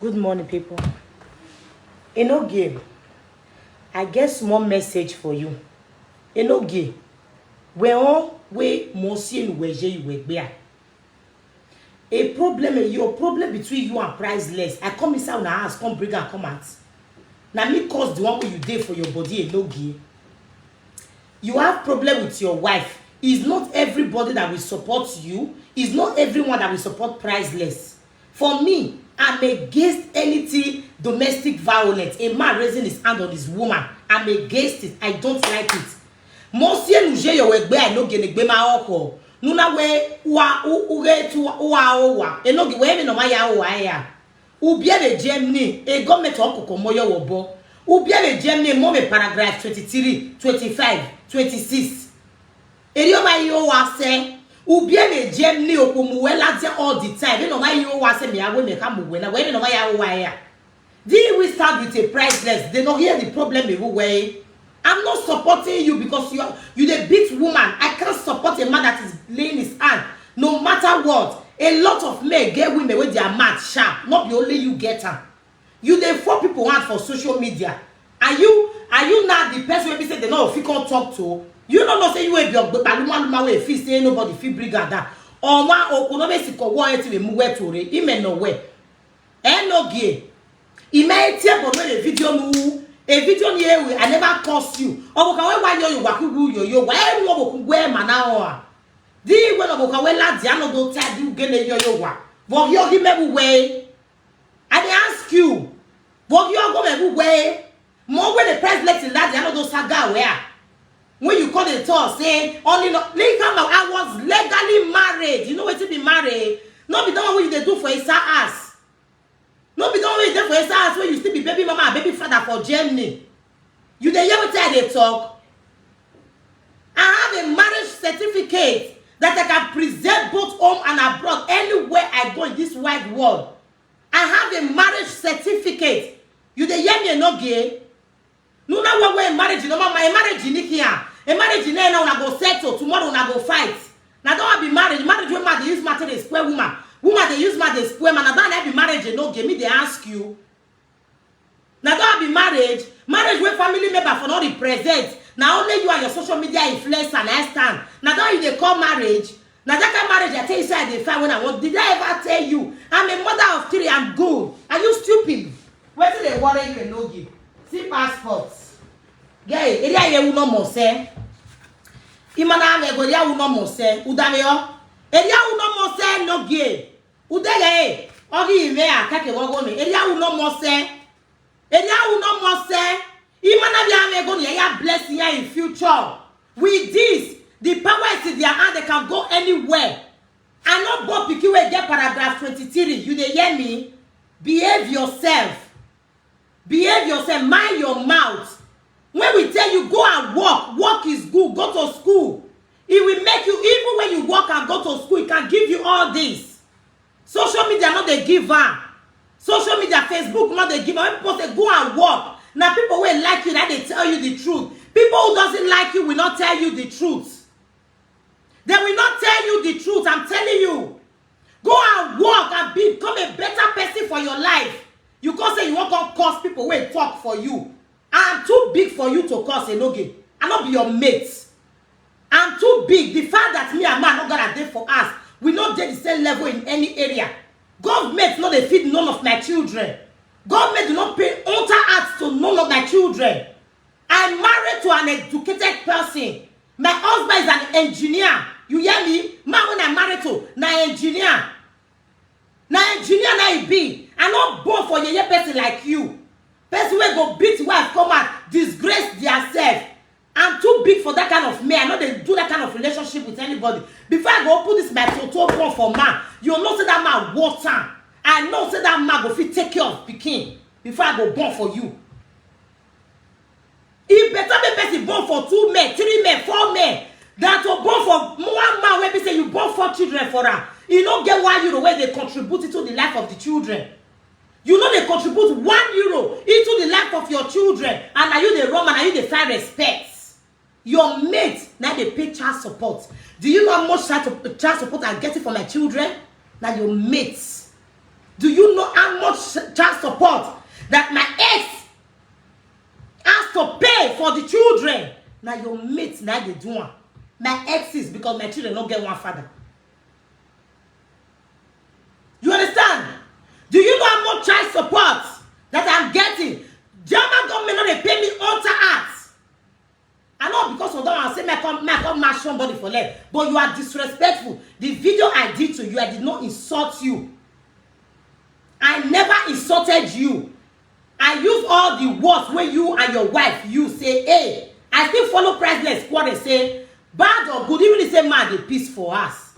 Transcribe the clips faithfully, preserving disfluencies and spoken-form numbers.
Good morning, people. Enogie, I get small message for you. Enogie, we on we mosi we je iwe gbe a. A problem, eh, your problem between you and Priceless. I come inside una house, come bring and come out. Now me cause the one wey you dey for your body, Enogie. You have problem with your wife. It's not everybody that will support you. It's not everyone that will support Priceless. For me, I'm against anything domestic violence. A man raising his hand on his woman, I'm against it. I don't like it. Mosi enu je yo egbe a, Enogie, na egbe ma oko. Nuna we wa u uge tu wa o wa. Enogie, we mi no ma ya o wa ya. Ubiere Germany, a government okoko moyo wobo. Ubiere Germany, mo me paragraph twenty-three, twenty-five, twenty-six. Eri o ma yo wa se. Ubiere Germany, okumuwe la all the time. E no ma yo wa se mi awe me ka muwe na. We mi no ma ya o wa ya. Did we start with a Priceless? They no hear the problem everywhere. I'm not supporting you because you are, you dey beat woman. I can't support a man that is laying his hand no matter what. A lot of men get women with their mouth sharp. Not be only you get am. You dey four people hand for social media. Are you are you now the person wey be say they no fit come talk to? You no know say you wey be ogbe baluma luma wey fit say nobody fit bring am down. Ọnwa okwu no be si ko wo eti be mu we tore. Ime no we. Enogie. Ime etie bo no le video nu. A video ni ewe, I never curse you. Obo ka we wa yo yo wa ku wu yo yo. Wa e nu obo ku we ma na o a. Di we no bo ka we la di ano do ta di u gene yo yo wa. Bo yo hi me bu we. I dey ask you. Bo yo go me bu we. Mo we the Priceless la di ano do saga we a. When you call the talk say only no, leave am out. I was legally married. You know wetin be married? No be that one wey you dey do for inside house. No be the one wey you dey for inside house wey you still be baby mama and baby father for Germany. You dey hear wetin I dey talk? I have a marriage certificate that I can present both home and abroad anywhere I go in this wide world. I have a marriage certificate. You dey hear me, Enogie? No, na one way marriage, no mama, a marriage in here. A marriage in there now, una go settle. Tomorrow, una go fight. Now don't be marriage. Marriage wey man dey use matter dey spoil woman. Woman dey use man dey spoil man. Now that be marriage, Enogie, me dey ask you. Now don't be marriage. Marriage wey family member for no represent. Now only you and your social media influencer na stand. Now don't you dey call marriage. Now that kind marriage I tell you say I dey find when I want. Did I ever tell you? I'm a mother of three. I'm good. Are you stupid? Wetin dey worry you, Enogie? See passport. Gay, area ye uno mo se. Imana me go ya uno mo se. Udame yo. Area uno mo se, Enogie. Udege e. Ogi ime a kake wogo me. Area uno mo se. Area uno mo se. Imana bia me go ya bless ya in future. With this, the power is in their hand. They can go anywhere. I no born pikin wey get paragraph twenty-three. You dey hear me? Behave yourself. Behave yourself. Mind your mouth. When we tell you go and work, work is good. Go to school. It will make you, even when you work and go to school, it can give you all this. Social media no dey give am. Social media, Facebook no dey give am. When people say go and work, na people wey like you na dey tell you the truth. People who doesn't like you will not tell you the truth. They will not tell you the truth. I'm telling you. Go and work and become a better person for your life. You come say you wan come curse people wey talk for you. I'm too big for you to curse, Enogie. I no be your mate. I'm too big. The fact that me and man no gonna dey for us, we no dey the same level in any area. Government no dey feed none of my children. Government do not pay enter out to none of my children. I'm married to an educated person. My husband is an engineer. You hear me? Man when I married to, na engineer. Na engineer na he be. I no born for yeye person like you. Person wey go beat wife come out, disgrace theirself. I'm too big for that kind of man. I no dey do that kind of relationship with anybody. Before I go open this my toto born for man, you know say that man want am. I know say that man go fit take care of pikin before I go born for you. E better make person born for two men, three men, four men than to born for one man wey be say you born four children for am. E no get one euro wey dey contribute into the life of the children. You no dey contribute one euro into the life of your children, and na you dey run am, na you dey find respect. Your mate na dey pay child support. Do you know how much child, child support I get for my children? Na your mate. Do you know how much child Na your mate na dey do am. My exes, because my children no get one father. You understand? Do you know how much child support that I'm getting? German government no dey pay me unter act. I know because of that one, I say make I come, make I come mash somebody for leg. But you are disrespectful. The video I did to you, I did not insult you. I never insulted you. I use all the words wey you and your wife use say, hey, I still follow Priceless quarrel say, bad or good, even if say man dey piss for us.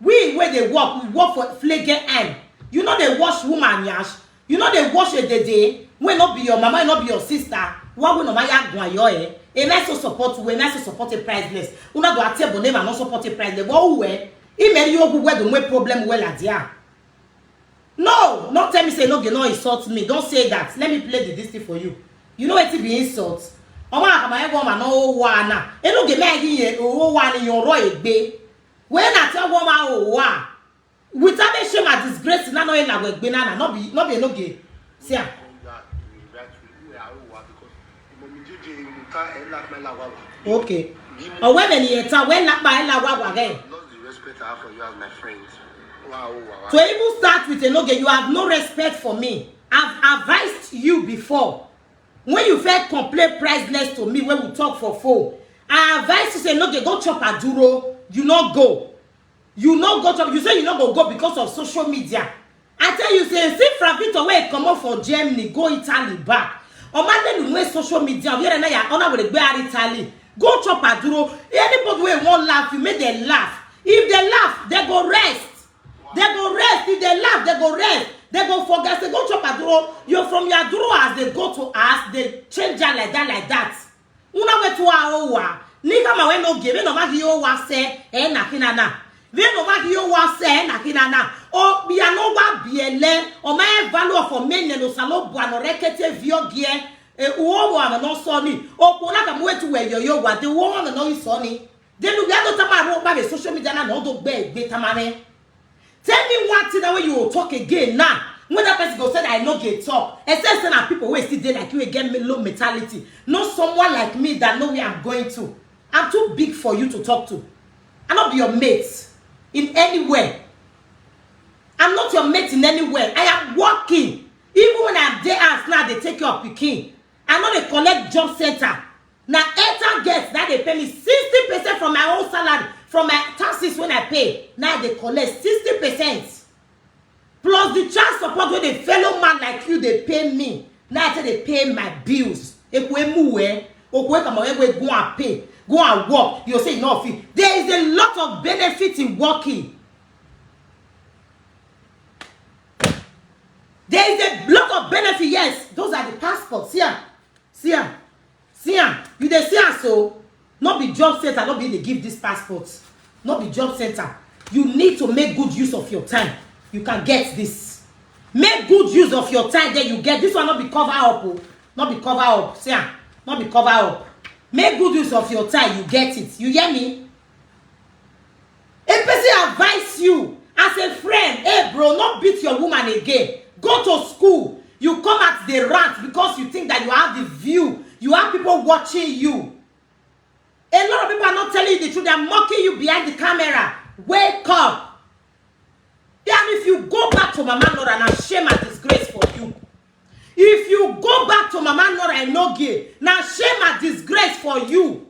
We wey dey work, we work for flege end. You no dey wash woman yash. You no dey wash a dede. Wey no be your mama, no be your sister. Why we no ma ya gwa yo eh? E na so support we, na so support a Priceless. Una go atie bo name no support a Priceless. But who eh? I meri yo gu we do we problem we la dia. No, no tell me say no get no insult me. Don't say that. Let me play the this thing for you. You know what be insult? Ọmọ akama ego ma no wa na. E no ge me gi ye o wa ni yo ro egbe. We na tell woman o wa. Without me shame and disgrace na no e na we gbe na na no be no be no ge. See am. Okay. Owe me ni eta we la pa e la wa wa re. Lost the respect I have for you as my friend. Wow, wow, wow. To even start with Enoge, you have no respect for me. I've advised you before. When you first complain priceless to me when we talk for phone, I advise you say Enoge go chop aduro. You no go. You no go chop. You say you no go go because of social media. I tell you say see Fravito wey comot for Germany go Italy back. Omadelu wey social media where na ya ona were gbe ari Italy. Go chop aduro. Anybody wey wan laugh you make dem laugh. If dem laugh dem go rest. Dem go rest. If dem laugh dem go rest. Dem go forget say go chop aduro. You from your aduro as dem go to us dem change am like that like that. Una wetu a owa. Ni kama we no ge, we no ma gi owa se, e na kinana. We no ma gi owa se, e na kinana. O bi a no wa bi ele, o ma e value for me ne no salo bwa no rekete vio gie. E uo wa no so ni. O ko na ka mu wetu we yo yo wa de wo wa no so ni. De nu bi a do tama ro ba be social media na no do gbe gbe tama me. Tell me one thing that when you will talk again now. When that person go say that I no get talk, except say na people wey still dey like you again me low mentality. Not someone like me that know where I'm going to. I'm too big for you to talk to. I'm not your mate in anywhere. I'm not your mate in anywhere. I am working. Even when I'm there as now they take your picking. I know they collect job center. Na enter guest na dey pay me sixty percent from my own salary from my taxes wey I pay na I dey collect sixty percent plus the child support wey the fellow man like you dey pay me na I take dey pay my bills. Ekwe muwe okwe kama we go and pay go and work you say you no fit. There is a lot of benefit in working. There is a lot of benefit. Yes, those are the passports here. See am, see am, you dey see am so? No be job center no be dey give this passport. No be job center. You need to make good use of your time. You can get this. Make good use of your time then you get this one. No be cover up o. No be cover up. See am, no be cover up. Make good use of your time you get it. You hear me? A person advise you as a friend, hey bro, not beat your woman again. Go to school. You come at the rant because you think that you have the view. You have people watching you. A lot of people are not telling you the truth. They are mocking you behind the camera. Wake up. And if you go back to Mama Nora, now shame and disgrace for you. If you go back to Mama Nora and Nogie, now shame and disgrace for you.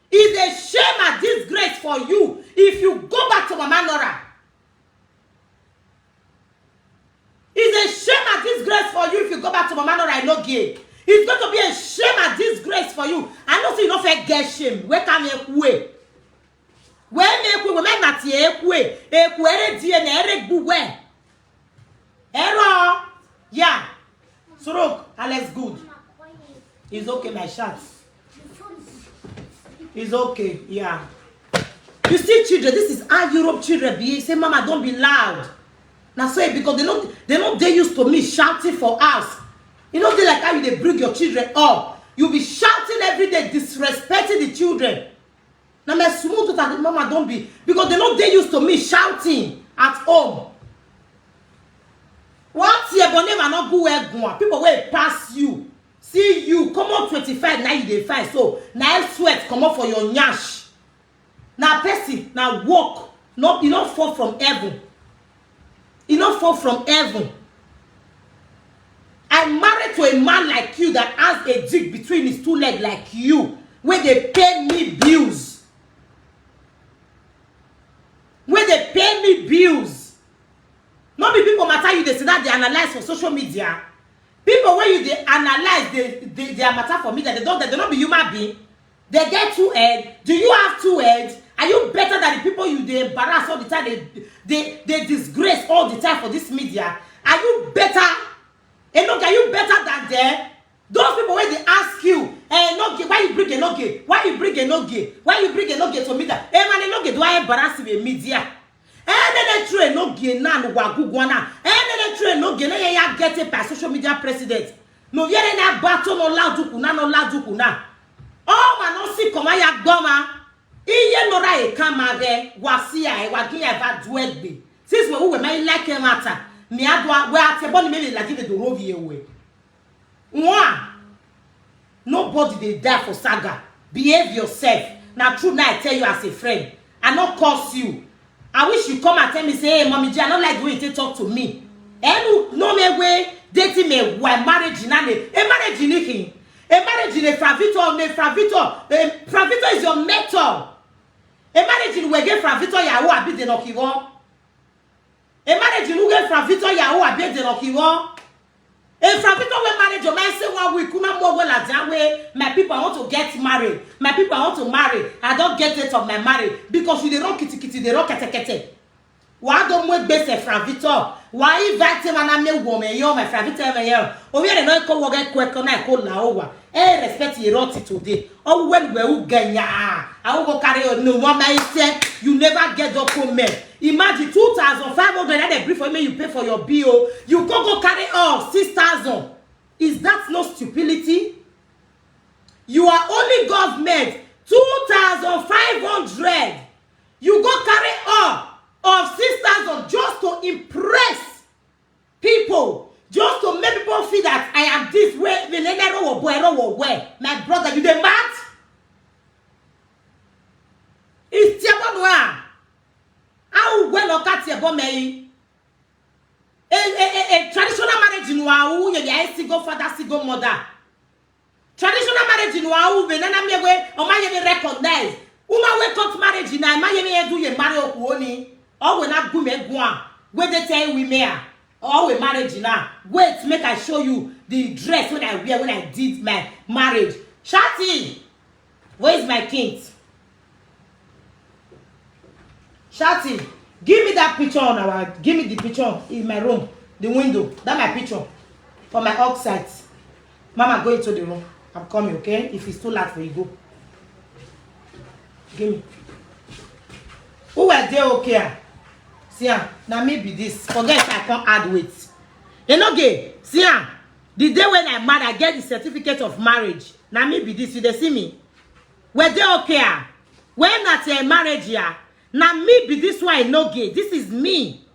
It's a shame and disgrace for you if you go back to Mama Nora. It's a shame and disgrace for you if you go back to Mama Nora and Nogie. It's going to be a shame and disgrace for you. I know say you no fit get shame. Where can you way? Where make we women that ye kwe? Ekwere D N A re gbuwe. Error. Yeah. Surok, Alex, good. It's okay, my chat. It's okay, yeah. You see, children, this is how Europe children be. Say, Mama, don't be loud. Now say because they not they not they used to me shouting for us. You know, they like how you they bring your children up. You be shouting every day, disrespecting the children. Now my smooth that mama don't be because they not they used to me shouting at home. What year bonema not go where go people will pass you. See you, come up twenty-five, now you dey find. So, na sweat comot for your nyash. Na person, na work. No, e no fall from heaven. E no fall from heaven. I married to a man like you that has a dick between his two legs like you, wey dey pay me bills. Wey dey pay me bills. No be people matter you dey sit down dey analyze for social media. People wey you dey analyze dey, dey, their matter for media, they don't, they no be human being. They get two head. Do you have two heads? Are you better than the people you dey embarrass all the time? They, they, they disgrace all the time for this media. Are you better? Enoge, are you better than them? Those people wey dey ask you, eh, Enoge, why you bring Enoge? Why you bring Enoge? Why you bring Enoge to media? Eh, man, Enoge, do I embarrass you in media? Eh, they, they train Enoge na, no wa gugwana. Eh, they, they train Enoge na, ya, ya get it by social media president. No, yere na bato no la duku na, no la duku na. Oh, man, no si koma ya gboma. Iye no ra e kama ge, wa si ya, e wa gi ya va duegbe. Since we, we, me like e matter. Mi adwa, we ate boni me la give it the rovi ewe. One, nobody dey die for saga. Behave yourself. Na true now I tell you as a friend. I no curse you. I wish you come and tell me say, "Hey, Mommy G, I no like the way you take talk to me." Enu no me way dating me why marriage na me. A marriage in him. A marriage in a Fravito, a Fravito. A Fravito is your mentor. A marriage in wege Fravito ya who abi de no kiwo. A marriage in who get Fravito ya who abi de no kiwo. A Fravito we marriage o, my say one week, una more well as that way. My people, I want to get married. My people, I want to marry. I don't get it of my married because you dey run kitty kitty, dey run kete kete. Wa do mwe gbese Fravito. Wa invite him and me woman yo, my Fravito me yo. O we no ko woge kwe ko na ko la owa. Eh, respect ye roti today. Oh, when we will get ya. I will go carry on. No one man said you never get document. Imagine two thousand five hundred and they brief for me, you pay for your bill. You go go carry all six thousand. Is that no stupidity? You are only government two thousand five hundred. You go carry all of six thousand just to impress people, just to make people feel that I am this way. They never wo boy, no wo way. My brother, you dey mad? It's Tiabonwa. How well or cat Tiabon me? A, a, a, a traditional marriage in Wau, you be a single father, single mother. Traditional marriage in Wau, be nana me way, or my ye recognize. Uma we cut marriage in, my ye do ye marry okuoni. Or we not gume guan. Where they tell we mayor. Or we marriage now. Wait, make I show you the dress when I wear when I did my marriage. Shati, where is my king? Shati, give me that picture on our, give me the picture in my room, the window. That my picture for my outside. Mama, go into the room. I'm coming, okay? If it's too late for you, go. Give me. Who were they okay? Ah? See, ah, now me be this. Forget I can't add weight. Enoge, see, ah, the day when I married, I get the certificate of marriage. Now me be this. You they see me? Were they okay? Ah? When at a marriage, yeah. Now me be this one, Enoge. This is me.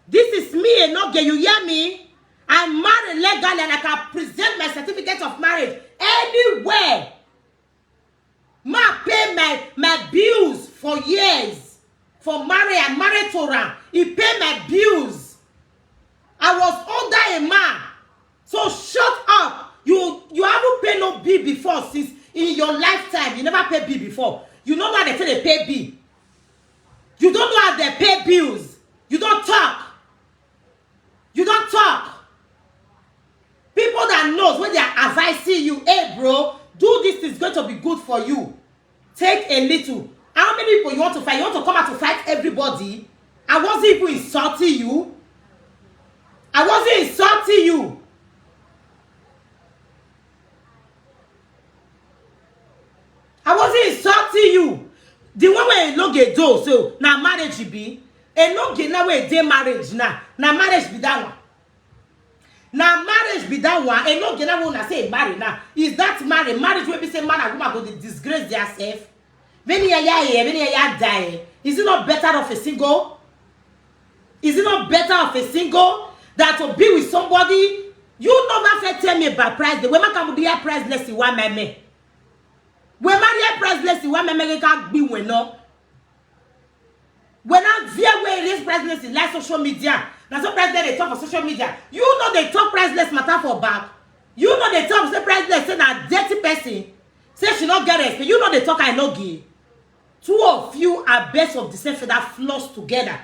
This is me, Enoge. You hear me? I married legally and I can present my certificate of marriage anywhere. Ma pay my, my bills for years. For marry, I married Torah. He pay my bills. I was under a man. So shut up. You, you haven't paid no bill before since in your lifetime. You never pay bill before. You don't know how they say they pay bill. You don't know how they pay bills. You don't talk. You don't talk. People that knows when they are advising you, "Hey, bro, do this, is going to be good for you. Take a little." How many people you want to fight? You want to come out to fight everybody? I wasn't even insulting you. I wasn't insulting you. I wasn't insulting you. The one way Enoge do, so now marriage be. Enoge now way they marriage now. Now marriage be that one. Now marriage be that one. Enoge now wanna say marry now. Is that marry? Marriage will be say man and woman go dey disgrace themselves. Many a ya here, many a ya die. Is it not better of a single? Is it not better of a single than to be with somebody? You never fit tell me About price, the women can be priceless in one meme. Women are priceless in one meme. Can be when no. When I fear we raise priceless in like social media. That's what president they talk for social media. You know they talk priceless matter for back. You know they talk say priceless say na dirty person. Say she not get respect. You know they talk I no give. Two of you are best of the same feather floss together.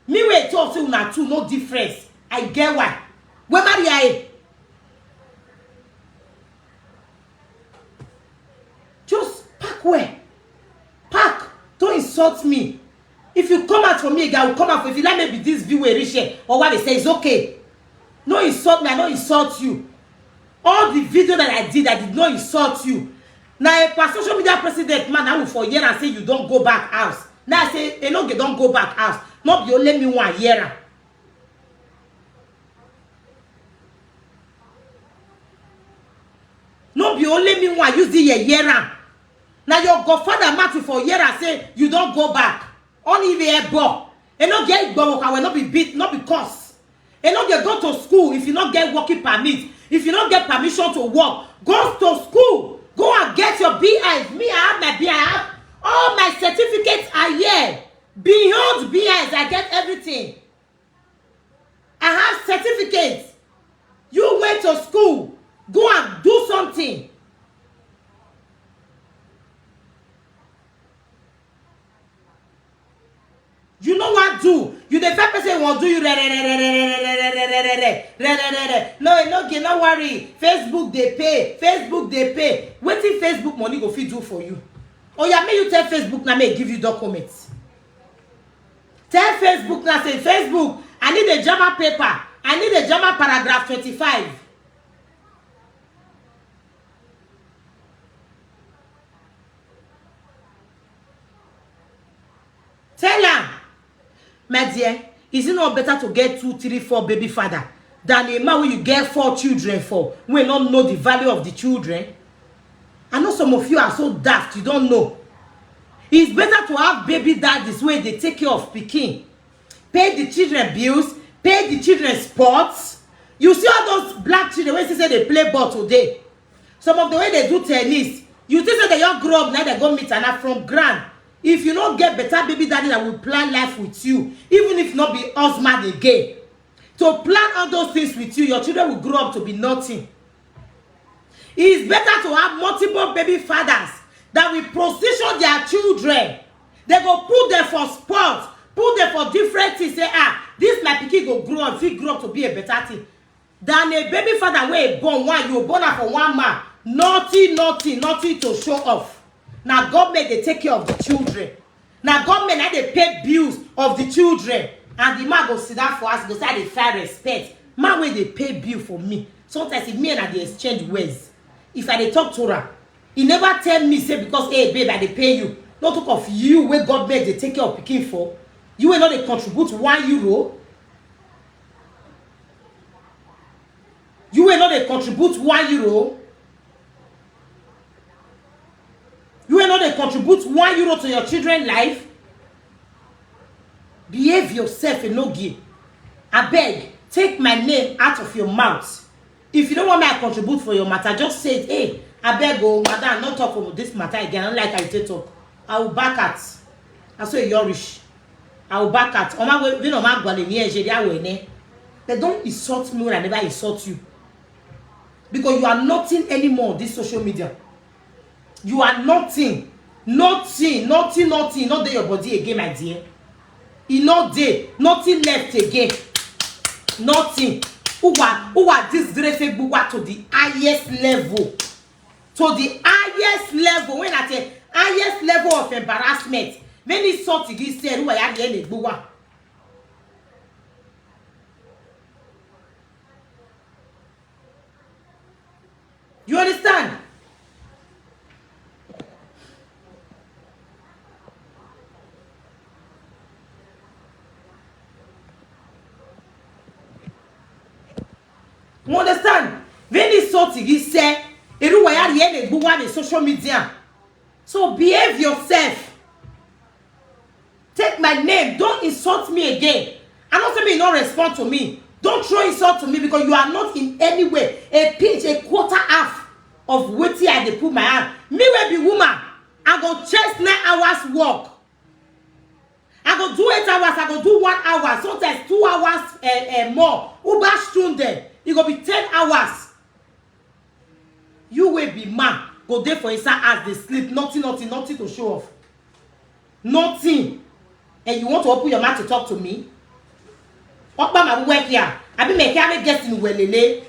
Me wey talk say una two no difference. I get why. Where Maria? Just pack where? Pack. Don't insult me. If you come out for me again, I will come out for. If you like, maybe this view will reach here or what they say is okay. No insult me. I no insult you. All the video that I did, I did not insult you. Now a social media president man, I will for year and say you don't go back house. Now I say Enoge don't go back house. Not be only me one year. No be only me one use the year year. Now your godfather Matthew for year and say you don't go back. Only the air ball. Enoge igbo will not be beat, not because. Enoge go to school if you not get working permit. If you not get permission to work, go to school. Go and get your B Is. Me, I have my B I. I have all my certificates are here. Beyond B Is, I get everything. I have certificates. You went to school. Go and do something. You know what do? You the first person won't do you re, re, re, re, re, re, re, re, re, re, re, re, re, re, re. No, no, okay, no worry. Facebook they pay. Facebook they pay. Wetin Facebook money go fit do for you? Oh yeah, may you tell Facebook now may give you documents. Tell Facebook now say Facebook, I need a German paper. I need a German paragraph twenty-five. Tell am, my dear, is it not better to get two, three, four baby father than a man where you get four children for, when not know the value of the children? I know some of you are so daft, you don't know. It's better to have baby daddies where they take care of pikin, pay the children bills, pay the children sports. You see all those black children when they say they play ball today. Some of the way they do tennis, you think say they young grow up now they go meet and from ground. If you don't get better baby daddy that will plan life with you, even if not be husband again, to plan all those things with you, your children will grow up to be nothing. It is better to have multiple baby fathers that will position their children. They go put them for sports, put them for different things. Say, ah, this my pikin go grow up, fit grow up to be a better thing. Than a baby father where born one, you born am for one man. Nothing, nothing, nothing to show off. Now government they take care of the children. Now government now they pay bills of the children. And the man go sit down for us, go say they fair respect. Man when they pay bill for me. Sometimes if me and I dey exchange words, if I dey talk to her, he never tell me say because hey babe I dey pay you. No talk of you where government they take care of pikin for. You will not dey contribute one euro. You will not dey contribute one euro. You will not dey contribute one euro to your children life. Behave yourself and no give. I beg, take my name out of your mouth. If you don't want me to contribute for your matter, just say it. Hey, I beg, oh madam, not talk about this matter again. I don't like how you take talk. I will back out. I say you're rich. I will back out. Oma we we no ma gwale ni eje dia we ne. They don't insult me when I never insult you. Because you are nothing anymore on this social media. You are nothing. Nothing, nothing, nothing. Not there your body again, my dear. E no dey. Nothing left again. Nothing. Uwa, uwa disgrace Egbuwa to the highest level. To the highest level. When I say highest level of embarrassment, many sort of this say, uwa ya ri Egbuwa. You understand? You understand? When this sort of this say, Eruwa ya ri Egbuwa on social media. So behave yourself. Take my name, don't insult me again. I know say me no respond to me. Don't throw insult to me, because you are not in any way a pinch, a quarter half of wetin I dey put my hand. Me wey be woman, I go chest nine hours work. I go do eight hours, I go do one hour, sometimes two hours, eh, eh, more. Uber stunde, e go be ten hours. You wey be man go dey for inside house dey sleep, nothing, nothing, nothing to show off. Nothing. And you want to open your mouth to talk to me? Okpa ma work here. Abi me carry guest in welele.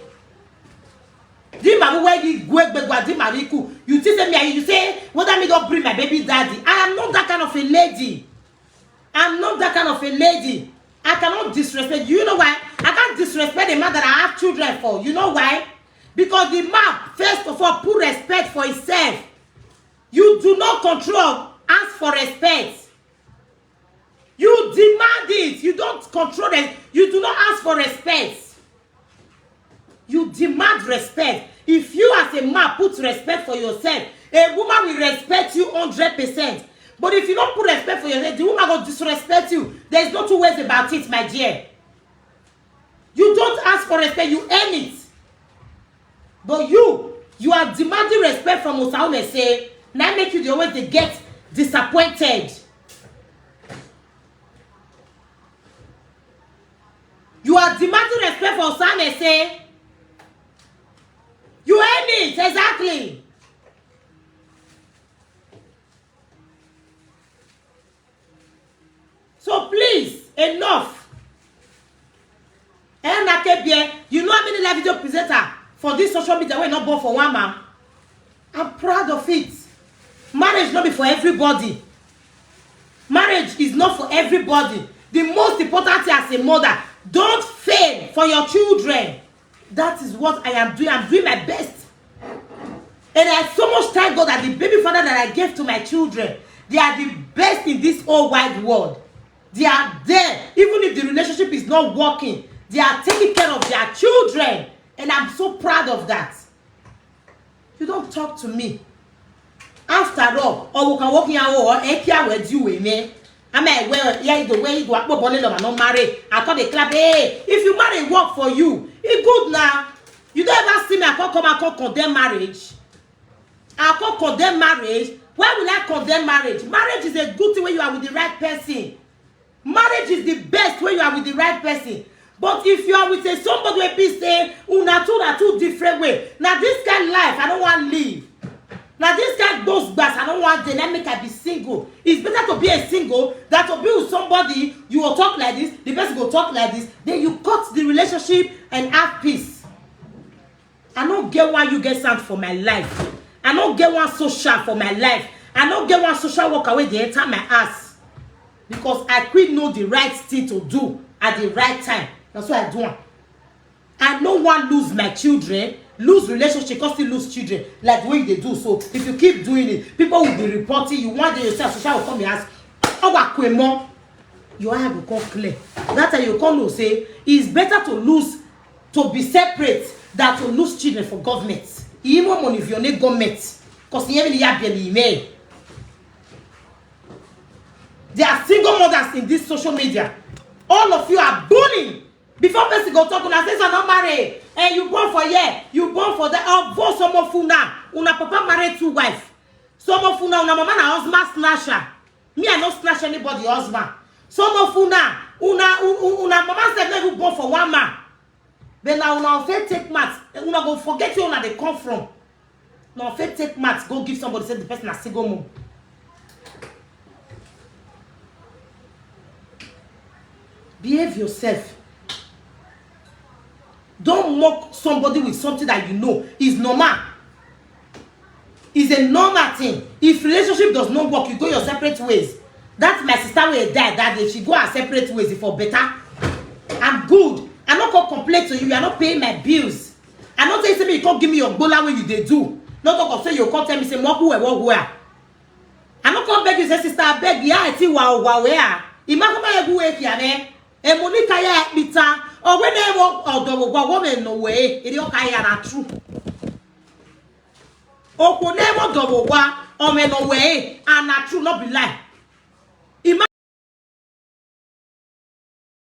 Di ma work di gwe gbegwa di ma riku. You think say me, you say whether me don bring my baby daddy. I am not that kind of a lady. I'm not that kind of a lady. I cannot disrespect. You know why? I can't disrespect the man that I have children for. You know why? Because the man, first of all, put respect for himself. You do not control, ask for respect. You demand it. You don't control it. You do not ask for respect. You demand respect. If you as a man put respect for yourself, a woman will respect you hundred percent. But if you don't put respect for yourself, the woman go disrespect you. There's no two ways about it, my dear. You don't ask for respect, you earn it. But you, you are demanding respect from Osaume say, na make you dey always dey get disappointed. You are demanding respect for Osaume say, you earn it, exactly. So please, enough. Ena Kebie, you know how many live video presenter for this social media wey no born for one man? I'm proud of it. Marriage no be for everybody. Marriage is not for everybody. The most important thing as a mother, don't fail for your children. That is what I am doing. I'm doing my best. And I so much thank God that the baby father that I gave to my children, they are the best in this whole wide world. They are there. Even if the relationship is not working, they are taking care of their children. And I'm so proud of that. You don't talk to me. After all, or we can walk in our or ekia where do we me. Am I where yeah the way you go up bole lo no marry. I thought they clap, hey, if you marry, work for you. It good now. You don't ever see me, I can't come, I can't condemn marriage. I can't condemn marriage. Why will I condemn marriage? Marriage is a good thing when you are with the right person. Marriage is the best when you are with the right person. But if you are with a somebody wey be say una two na two different way, na this kind life I don't want live. Na this kind gbos gbas I don't want dey. Let make I be single. It's better to be a single than to be with somebody. You will talk like this, the person go talk like this. Then you cut the relationship and have peace. I no get why you get sound for my life. I no get one social for my life. I no get one social worker wey dey enter my ass. Because I quit know the right thing to do at the right time. That's why I do am. I no wan lose my children, lose relationship, come still lose children like the way you dey do. So if you keep doing it, people will be reporting you. One day you say social will come your house. Owa kwemo, your eye go come clear. That time you come know say it's better to lose, to be separate than to lose children for government. Imo money if your name government, cause you even ya be me. There are single mothers in this social media. All of you are bullying. Before person go talk, una say some no marry, and you born for here, you born for there. Or born some of una, una papa married two wife. Some of una, una mama na husband snatcher. Me, I no snatch anybody husband. Some of una, una, una, una mama sef no even born for one man. But now una fit take mat, una go forget where una dey come from. Now fit take mat go give somebody say the person na single mom. Behave yourself. Don't mock somebody with something that you know is normal. Is a normal thing. If relationship does not work, you go your separate ways. That's my sister wey die that day. She go her separate ways for better. I'm good. I no come complain to you. You are not paying my bills. I no tell you say me you come give me your gbola wey you dey do. No talk of say you come tell me say mo who e wo who e. I no come beg you say sister abeg ya eti wa wa we a. Imakoma egu we ki ame. E Monica ya pita. O we na e wo odo wo wa wo me no we. Eri o ka ya na true. Okwu na-eme ọdọwụwa omenọwe, and na true, no be lie.